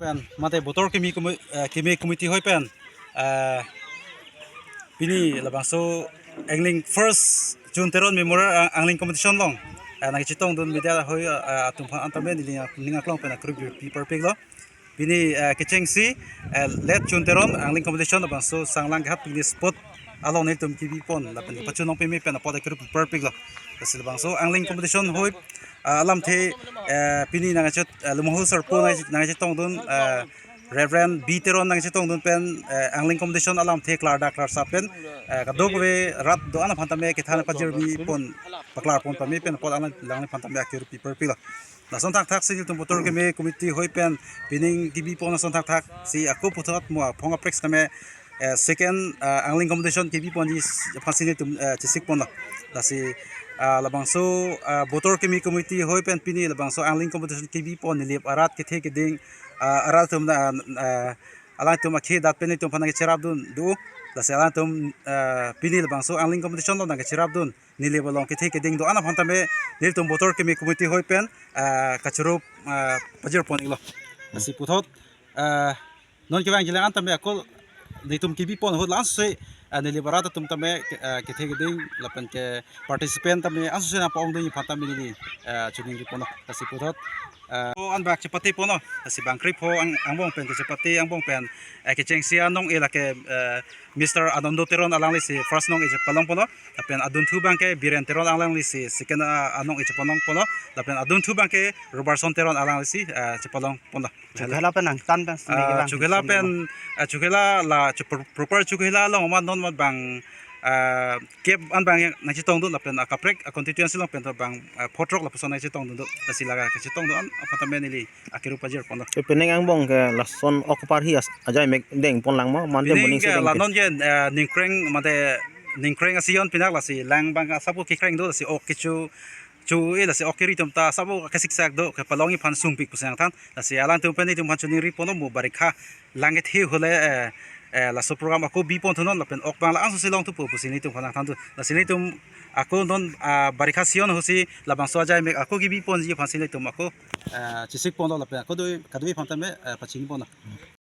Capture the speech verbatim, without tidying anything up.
Pen mate Botor Keme Komi-, eh, Keme Committee hoi pen, eh, pini labangso angling first June Teron Memorial, eh, angling competition along, eh, nangchetongdun media hoi, eh, atum aphan an tame neli ning aklong pen akuru pi parpiklo. Pini, eh, kechengsi, eh, late June Teron angling competition labangso Sanglang Ghat pini spot along nelitum kebipon lapen pachunong peme pen apot akuru pi parpiklo. Lasi labangso angling competition hoi, ah, alamthe, eh, pini nangchet, eh, Lumahul Sarpo nang, nangchetongdun, eh, Reverend B Teron nangchetongdun pen, eh, angling competition alamthe klardak klarsap pen, eh, kadokave rat do-an aphan tame kethan pajirmi pon paklar pon pame pen apot alang, alang aphan tame akuru pi parpiklo. Lason thakthak si nelitum Botor Keme Committee hoi pen pining kebipon lason thakthak si ako puthot mo aphong aprek tame, eh, second, eh, angling competition kebiponji aphansi nelitum, eh, chesikponlo. Lasi, ah, labangso, ah, Botor Keme Committee hoi pen pini labangso angling competition kebipon nelip arat kethe keding, ah, arat atum na, ah, alangtum akhi dat pen nelitum aphan nangcherapdun do. Lasi alangtum, ah, pini labangso angling competition along nangcherapdun nelip along kethe keding do-an aphan tame nelitum Botor Keme Committee hoi pen, ah, kachoro, ah, pajirpon iklo. Lasi puthot, ah, non kevangjilang an tame ako nelitum kebipon ahut la-ansi, ah, nelip arat atum tame, ah, kethe keding lapen ke participant tame ansi nangpa-ongdunji aphan tame neli, ah, choningriponlo. Lasi puthot, ah, pho an bak chepate ponlo. Lasi bang krepho ang, angbong pen kechepate angbong pen, eh, kechengsi anong-e lake, eh, Mister Anando Teron alanglisi first nong-e chepalongponlo. Lapen adunthu abangke Biren Teron alanglisi second, ah, anong-e chepalongponlo. Lapen adunthu abangke Robertson Teron alanglisi, eh, chepalongponlo. Chokhela pen nangtan pen sini Ah, kelang. Chokhela pen, ah, Chokhela la cho-, pro-, proper Chokhela along amat non amat bang, ah, kep an bang nangchetongdun lapen akaprek a constituency along pen bang, ah, photrok lapuson nangchetongdun do. Lasi la kachetongdun an aphan tame neli akuru pajirponlo. Ke pining angbong ke lason ok parhi as-, ajai mek dengponlang mo, mante pining moning ke se deng la ke. Non ke, eh, ningkreng mate ningkreng asion pinak lasi lang bang asapu kekreng do lasi ok kecho cho-e lasi ok keri atum ta asapu kesiksak do kepalongji aphan sungpik pusi nangthan. Lasi alangtum pen nelitum aphan choningriponlo mo barikha lang kethe ahut le, eh, eh, laso program ako bipon thunon lapen ok bang la-ansi longthupo pusi nelitum aphan nangthandun. Lasi nelitum ako non, ah, barikha season ahutsi labangso ajai mek ako kebiponji aphansi nelitum ako, ah, chesikponlo lapen ako do kadokave aphan tame, ah, pachiniponlo.